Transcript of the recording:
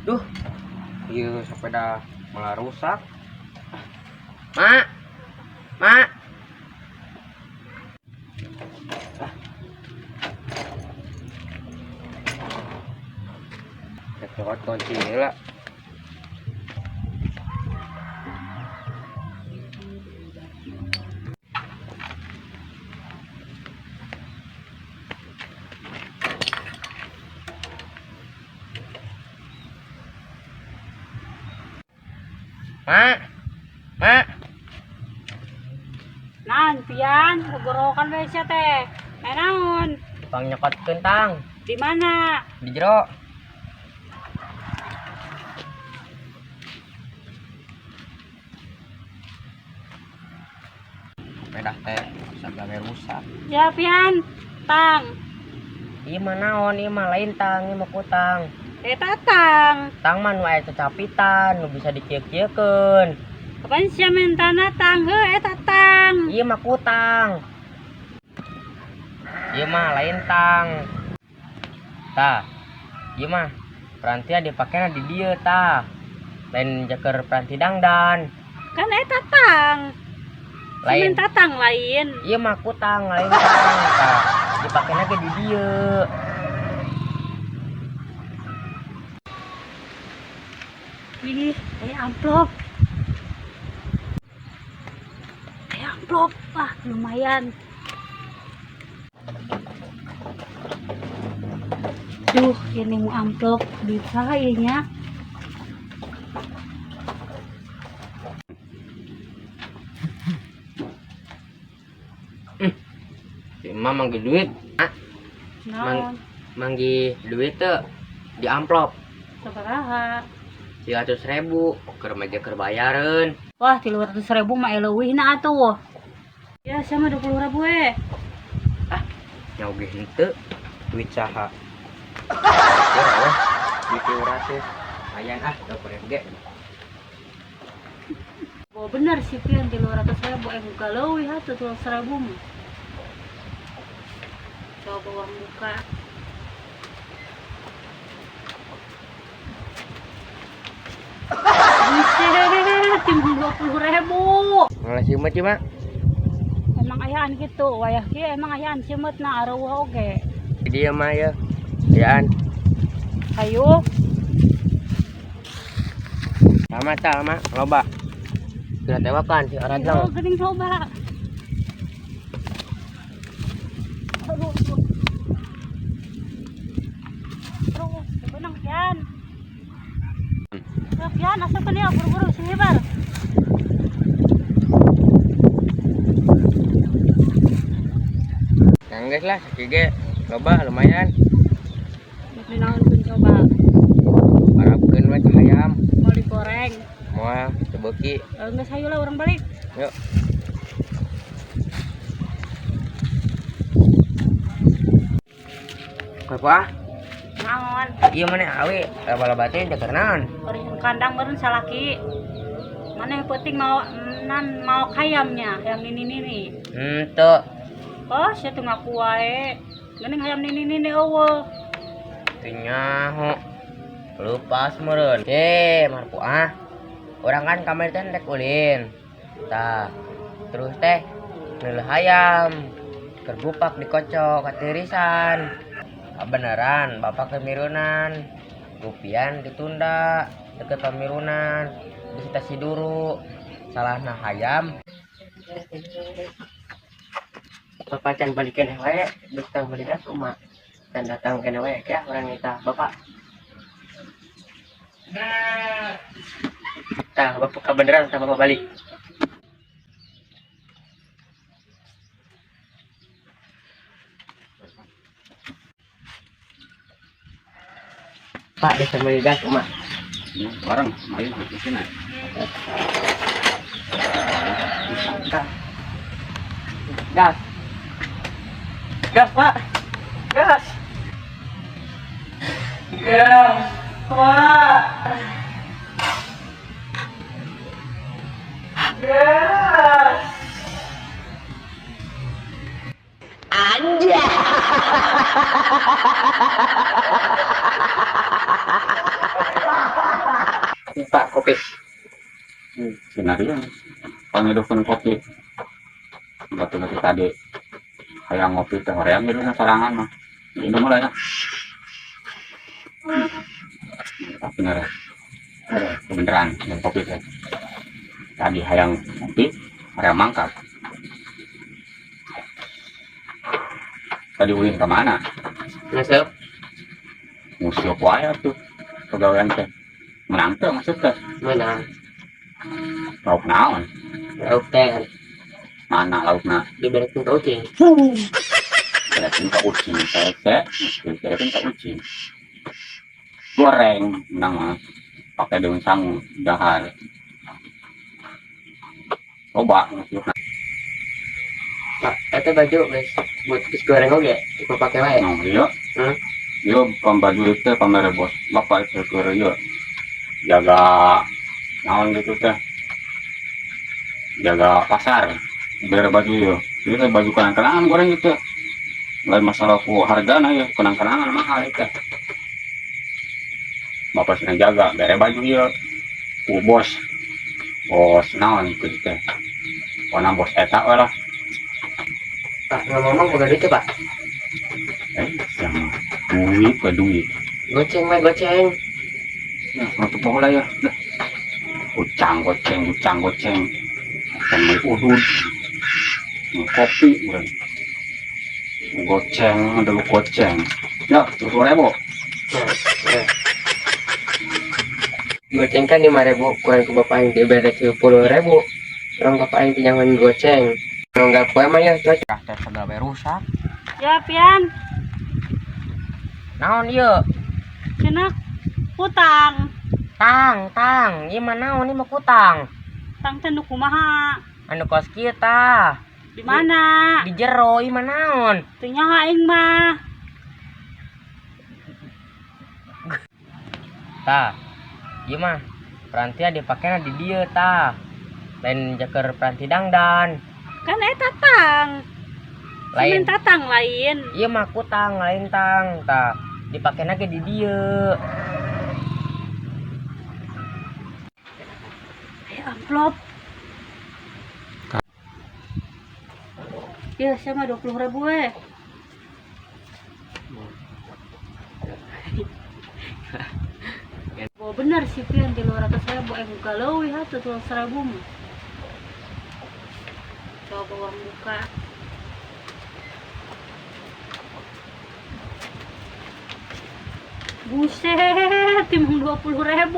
Duh, iya sepeda malah rusak. Mak, mak. Cekot kunci lah. Mak, mak. Naon pian, gogorokan we sia teh. Eh naon? Pang nyokotkeun tang. Di mana? Di jero. Sepeda teh sagawe rusak. Ya pian, tang. Ieu mah naon, ieu mah lain tang, ieu mah kutang. Eta tang. Tang mah nu aya cacapitan, nu bisa dikieu-kieukeun. Kapan sia mentana tang? Heuh eta tang. Ieu mah kutang. Ieu mah lain tang. Tah. Ieu mah perantia dipakena di dieu tah. Lain jeker peranti dangdan. Kan eta tang. Lain. Minta tang lain. Ieu mah kutang, lain tang. Tah, dipakena ge di dieu. Ih, aya amplop. Aya amplop. Wah, lumayan. Duh, ini mau amplop bisa ieu nya. Si emak manggil duit. Ah, Naon? Manggil duit teh di amplop. Sabaraha? 300.000, keur meja keur bayareun. Wah, 300.000 mah leuwihna atuh. Ya, sama 20.000 we. Ah, nyaoge henteu duit saha. Ya weh, duit 300. Lumayan ah, 20.000 ge. Oh, bener sih pian 300.000 buka leuwih atuh 300.000 mah. Coba uang buka. Buset, timbul 20.000. Malah sieumeut ieu mah. Emang ayaan gitu, wayah kieu emang ayaan sieumeut na areueuh oge. Di dieu mah ya. Ayaan. Ayo. Sama tah, mak, loba. Sudah tewakan si Aradlang. Oh, geuning loba. Aduh, aduh. Aduh, benang pian. Ya, pian, asup ya, buru-buru sini bar. Yang guys lah, sakieu ge loba lumayan. Beli naon pun coba. Harapkeun we ka hayam. Mau digoreng. Moal teu beuki. Geus hayu lah urang balik. Yuk. Apa? Naon? Iya mana awe, laba-laba teh jagar naon? Orihin kandang meureun salaki. Mana yang penting mau nan mau hayamnya, hayam nini-nini. Henteu. Oh, sia teu ngaku wae. Geuning hayam nini-nini eueuh. Teu nyaho. Lupas meureun. Marpu ah. Urang kan kamari teh rek ulin. Tah. Terus teh neuleuh hayam. Keur gupak dikocok katirisan. Kabeneran bapak kemirunan. Gupian ditunda deket pamirunan. Disita siduru. Salahna hayam. Bapak can balikan wae, datang balikan rumah. Dan datang kene wae ya orang kita bapak. Tah, bapak kebenaran sama bapak balik. Pak, desa beli gas, Uma. Bareng, ayo di sini. Gas. Gas. Gas, Pak. Gas. Gas, Pak. Gas. Anjay. Kopi. Skenario pangidukeun kopi. Batu lagi tadi hayang ngopi teh hoream gitu sorangan mah. Minum lah ya. Tapi bener. Beneran minum kopi teh. Tadi hayang ngopi, hoream mangkat. Tadi ulin ke mana? Ngasup. Nguseup wae tuh pegawaian teh. Menang teh maksud teh. Menang. Lauk naon? Lauk teh. Mana laukna? Diberetin ke ucing. Beretin ke ucing teh, beretin ke ucing. Goreng menang mah. Pakai daun sangu, dahar. Coba nguseup. Pak, eta baju geus buat geus goreng oge, dipake wae. Nah, iya. Hmm? Iya, pambaju itu pamere bos. Bapak itu keur ieu. Jaga naon gitu teh. Jaga pasar. Bere baju ieu. Ieu teh baju kenang-kenangan goreng gitu. Lain masalah ku hargana ya, kenang-kenangan mahal itu. Bapak sedang jaga, bere baju ieu. Ku bos. Bos naon gitu teh. Pokona bos eta we lah. Pak, ngomong-ngomong boga duit teh, Pak. Sama duit ke duit. Goceng mah goceng. Ya, waktu pokok lah ya. Dah. Ucang goceng, ucang goceng. Sama udud. Kopi urang. Goceng, ada lu goceng. Ya, 20.000. Nah. Goceng kan 5.000, kurang ke bapak aing dibere 10.000. Kurang bapak aing pinjaman goceng. Nonggal poe mah ya, cocok. Ah, teh segala bae rusak. Ya, Pian. Naon ieu? Cenah kutang. Tang, tang. Ieu mah naon ieu mah kutang. Tang teh nu kumaha? Anu kos kieu tah. Di mana? Di jero ieu mah naon? Teu nyaho aing mah. Tah. Ieu mah peranti dipakena di dieu tah. Lain jaker peranti dangdan. Kan eta tang. Lain. Semen tatang lain. Ieu mah kutang lain tang tah. Dipakena ge di dieu. Aya amplop. Ya, saya mah 20.000 we. Oh, bener sih Pian 300.000 buka leuwih atuh 300.000 mah. Coba uang buka. Buset, timbang 20.000.